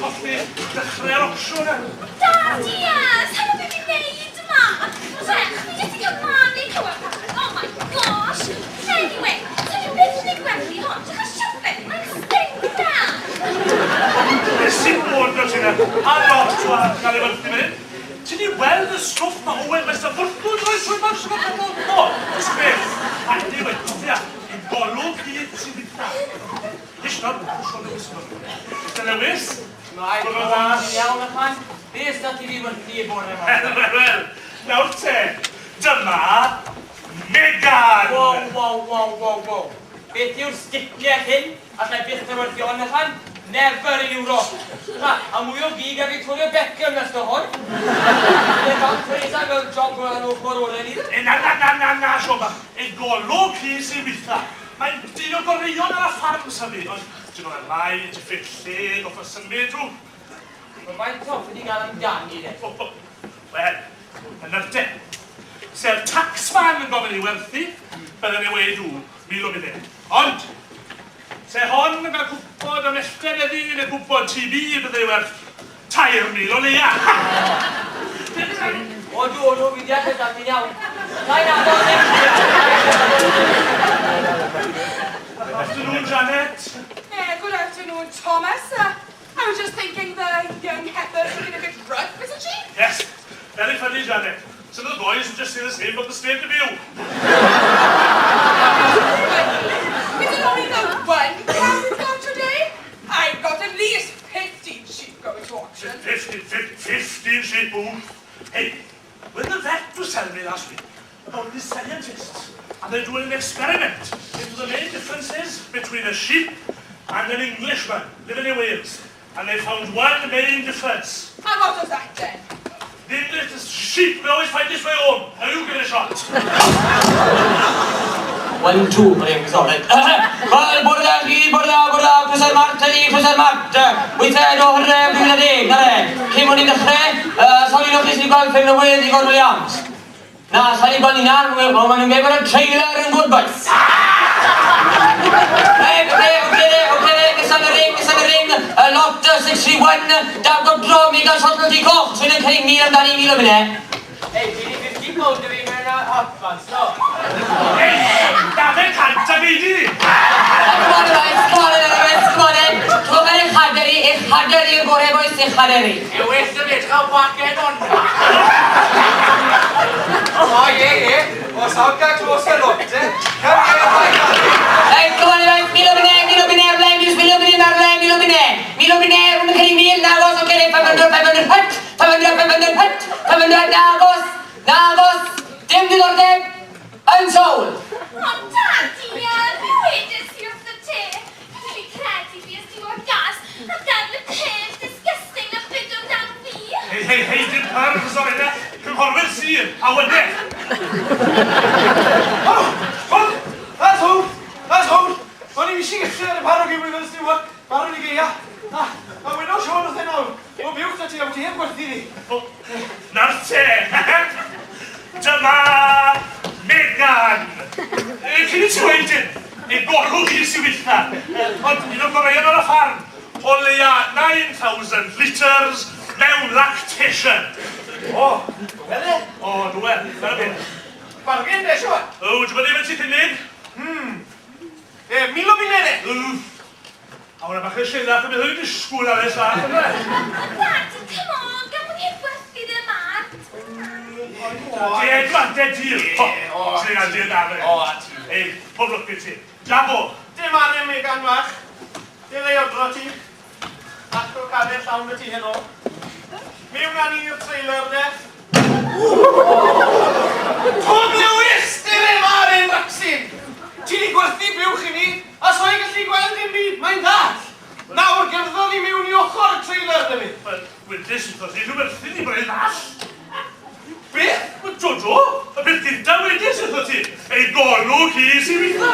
colli dechrau'r ocsiwn e. Dad, ia! Sa'n gwybod beth fi'n neud yma! Rech, fi jyst 'di cael manu cywair arall, oh my gosh! Anyway, so fi byth yn ei gwerthu hon, drych ar siwrne, mae'n stinc na! Beth sy'n bod 'da ti 'na? A lot o arian cael ei werthu fan hyn. Ti 'di weld y stwff ma' Owen West a Fwrtwn yn rhoi trwy marsh efo pobl? O, jyst beth. A anyway, cofia, ein golwg ni sy'n ddiwetha. Ishtar, Siôn Lewis yma. Mister Lewis? Shwmae, Bore da. Ti'n iawn, Ychan? Be sy 'da ti fi werthu y bore 'ma? Wel, wel, wel. Nawr te, dyma Megan! Wow, wow, wow, wow, wow. Beth yw'r sticiau hyn? Alla i byth dy werthu hon, Ychan. Never in Europe. Ha, a mwy o gig ar Victoria Beckham na sto hon. Bydd Aunt Teresa yn gweld job fel hyn ochr oren iddo. E, na, na, na, na, na, Siôn bach. Ei golwg hi sy'n dditha. Mae'n dyn o goreuon ar y ffarm symu, ond ti'n gwybod fel mae, diffyg lle, gorfod symud rhwng. Wel faint hoffi di gael amdani de? Wel, yna'r de. Se'r taxman yn gofyn ei werthu, bydden ei weud w, 1,000 o bunne. Ond, se hon yn cael cwpod am ellten heddi neu cwpod TB, bydde ei werth 3,000 o leia! Odw, odw, fi'n deall beth ti'n iawn. Sa'n nabod e. Afternoon, Janet. Yeah, good afternoon, Thomas. I was just thinking the young heifer's looking a bit rough, isn't she? Yes, very funny, Janet. Some of the boys would just say the same about the state of you. Is it only the one cow we've got today? I've got at least 15 sheep going to auction. 15, 15 sheep, ooh. Hey, when the vet was telling me last week about the scientists, and they're doing an experiment into the main differences between a sheep and an Englishman living in Wales. And they found one main difference. And what was that then? The English sheep will always find this way home. Now you give it a shot. One, two, rings on it. Wel, bore da chi, bore da, bore da, Pleser Mart ydi, pleser Mart. Wythfed o Hydref 2010, na fe. Cyn bod ni'n dechrau, uh, sawl un o chi sydd wedi gweld ffilm newydd Ifor Williams? Na, sa'n i'n gweld hynna, wel, maen nhw'n gweud bod y trailer yn good boys. Reit, oce, oce de, oce de, nesa yn y ring, nesa yn y ring, y lot 631, Daf Godro, Megan Shotwell Coch, sy'n yn cynnig 1,000 amdani, 1,000 o bunnau. Ei, ti di 50 pound i fi mewn a hot pants, do? Ei, Dafydd cant a neud i ni! Come on, boys, come on, boys, come on in. Rhowch eich hader i, eich hader i'r gore, boys, eich hader i. E well na fi edrych ar wagen hwn. O, ie, ie. Os awr gael clos y lot, eh? Come here, my darling. Right, come on, boys, 1,000 o bunnau, 1,000 o bunnau ar flaen, 1,000 o bunnau ar flaen, 1,000 o bunnau. 1,000 o bunnau, rhwng y cynnig 1,000, nagos, oce, 500, 500, hut, 500, 500, hut, 500, nagos, nagos, dim diddordeb, unsold. O, Dadi, be wedes i wrtho te? Fi ffili credu fues ti mor gas a gadel y peth disgusting 'na bido amdano fi. Hei, hei, hei, dim pervs o'r hynna. Cynghorwyr sir, a wyne. Oh, oh, that's hold, that's hold. O'n i eisiau gallu ar y parog i Wifan Stewart, barod i geia. A, a wyno Siôn wrth ei nawr. O, buwch da ti, a ti heb gwerthu fi. O, na'r te. Dyma Megan. Cyn i ti weud dim, ei golwg hi sy'n wytha. Ond un o'r goreuon ar y ffarm. O leia 9,000 litres mewn lactation. O, wel e. O, dwi, dyna beth. Bargain de, Siôn. O, ti'n bod beth ti'n cynnig? E, 1,000 o bunnau de. Wff. A hwnna bach yn siarad am beth o'n i'n disgwyl ar y saff yna. O, Dadi, come on, gan bod hi'n gwerthu ddim mart. Dead man, dead deal. Ie, o, Ti'n gael deal da fe. O, a ti. Ei, pob lwc i ti. Jabo. Dim angen Megan fach. Dim ei odro ti. Ac o cael llawn y ti heno. Mewn â ni i'r trailer de. Tom Lewis! Dim e ma'r un vaccine! Ti di gwerthu buwch i ni, a so i'n gallu gweld dim byd, mae'n ddall! Nawr gerddodd i mewn i ochr y trailer 'da fi. Wel, wedes wrtho ti, dwi'n werthu ni bod e'n ddall. Beth? Wel, Jojo, y peth gynta wedes wrtho ti, ei golwg hi sy'n wytha.